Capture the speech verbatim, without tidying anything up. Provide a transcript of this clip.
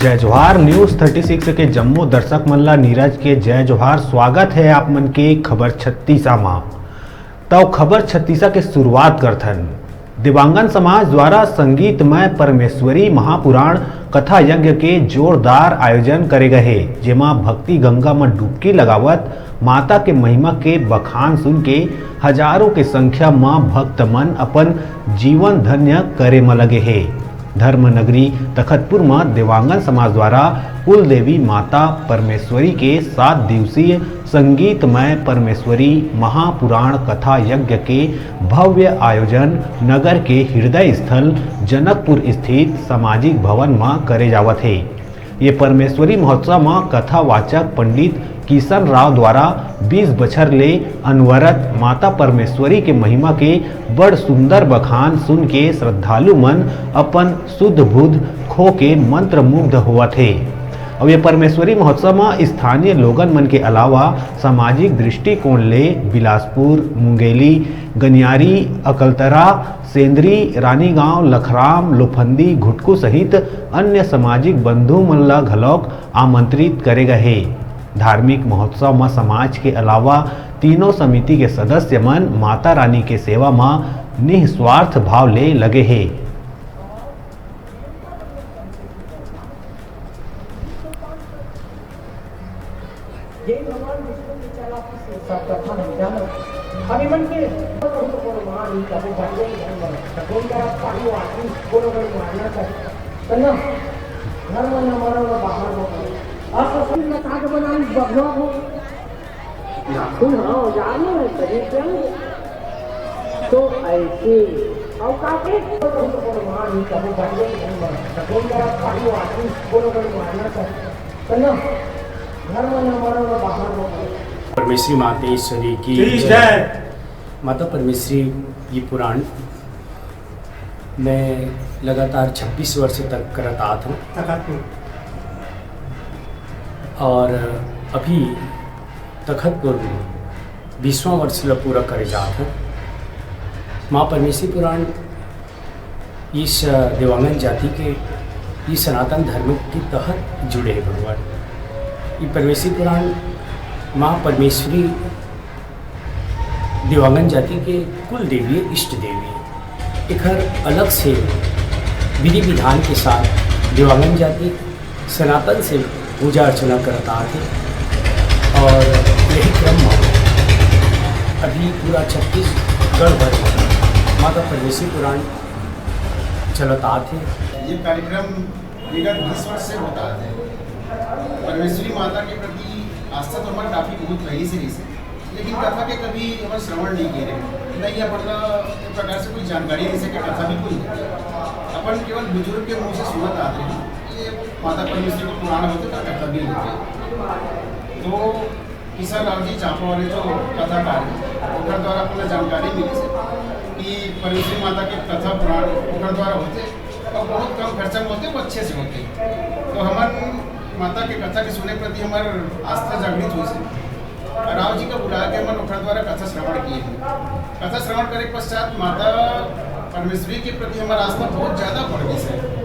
जय जोहार। News thirty six के जम्मो दर्शक मन ला नीरज के जय जोहार। स्वागत हे आप मन के खबर छत्तीसा मा। तव खबर छत्तीसा के शुरुआत करथन। देवांगन समाज द्वारा संगीतमय परमेश्वरी महापुराण कथा यज्ञ के जोरदार आयोजन करे गए हे, जेमा भक्ति गंगा म डुबकी लगावत माता के महिमा के बखान सुन के हजारों के संख्या म भक्त मन अपन जीवन धन्य करे म लगे हे। धर्म नगरी तखतपुर म देवांगन समाज द्वारा कुल देवी माता परमेश्वरी के सात दिवसीय संगीतमय परमेश्वरी महापुराण कथा यज्ञ के भव्य आयोजन नगर के हृदय स्थल जनकपुर स्थित सामाजिक भवन म करे जावत हे। ये परमेश्वरी महोत्सव म कथावाचक पंडित किशन राव द्वारा बीस बछर ले अनवरत माता परमेश्वरी के महिमा के बड़ सुंदर बखान सुन के श्रद्धालु मन अपन सुध बुध खो के मंत्रमुग्ध होवत हे। अउ ये परमेश्वरी महोत्सव म स्थानीय लोगन मन के अलावा सामाजिक दृष्टिकोण ले बिलासपुर, मुंगेली, गनियारी, अकलतरा, सेंदरी, रानीगांव, लखराम, लोफंदी, घुटकू सहित अन्य सामाजिक बंधु मन ल घलौक आमंत्रित करे गए हे। धार्मिक महोत्सव म समाज के अलावा तीनों समिति के सदस्य मन माता रानी के सेवा म निस्वार्थ भाव ले लगे हे। यही भगवान विष्णु के चला सब कथा हम जानत। अब इमन के बहुत बहुत महान ही कभी भंगे ही धर्म है। कौन का पानी आती बोलो बड़ी मारना चाहिए। तो ना, घर में ना मरो ना बाहर हो। और ससुर में काट बनाई बगवा हो। नाखून हाँ जानो है सही क्या? तो ऐसे और काटे बहुत बहुत महान ही कभी भंगे ही धर्म है। कौन का पानी आती बोलो बड़ी मारना चाहिए। तो ना, घर में ना मरो ना बाहर हो। परमेश्वरी मातेश्वरी की जय। माता परमेश्वरी ये पुराण मैं लगातार छब्बीस वर्ष तक करत आत हूँ। तखतपुर। और अभी तखतपुर में बीसवाँ वर्ष ल पूरा करे जात हूँ। माँ परमेश्वरी पुराण इस देवांगन जाति के इस सनातन धर्म के तहत जुड़े हे भगवान। ये परमेश्वरी पुराण माँ परमेश्वरी देवांगन जाति के कुल देवी, इष्ट देवी। एखर अलग से विधि विधान के साथ देवांगन जाति सनातन से पूजा अर्चना करत आत हे और यही क्रम में अभी पूरा छत्तीसगढ़ भर में माता परमेश्वरी पुराण चलत आत हे। ये कार्यक्रम विगत बीस वर्ष से होत आत हे। परमेश्वरी माता के प्रति आस्था तो हमर काफी बहुत पहले से रहिस हे, लेकिन कथा के कभी हमर श्रवण नहीं किए रहे, नहीं अपन ला एक प्रकार से कोई जानकारी नहीं से कि कथा भी कोई है। अपन केवल बुजुर्ग के मुंह से सुनत आत रहे, ये माता परमेश्वरी के पुराण होथे, तो कथा भी होथे। तो किशन राव जी चांपा वाले जो कथाकार हैं, ओकर द्वारा अपन ला जानकारी मिली से कि परमेश्वरी माता के कथा पुराण ओकर द्वारा होथे और बहुत कम खर्चा में होथे, वो अच्छे से होथे। तो हमर माता के कथा के सुने प्रति हमर आस्था जागृत होइस हे। राव जी का बुला के हमन ओकर द्वारा कथा श्रवण किए हन। कथा श्रवण करे के पश्चात माता परमेश्वरी के प्रति हमर आस्था बहुत ज्यादा बढ़ गई हे।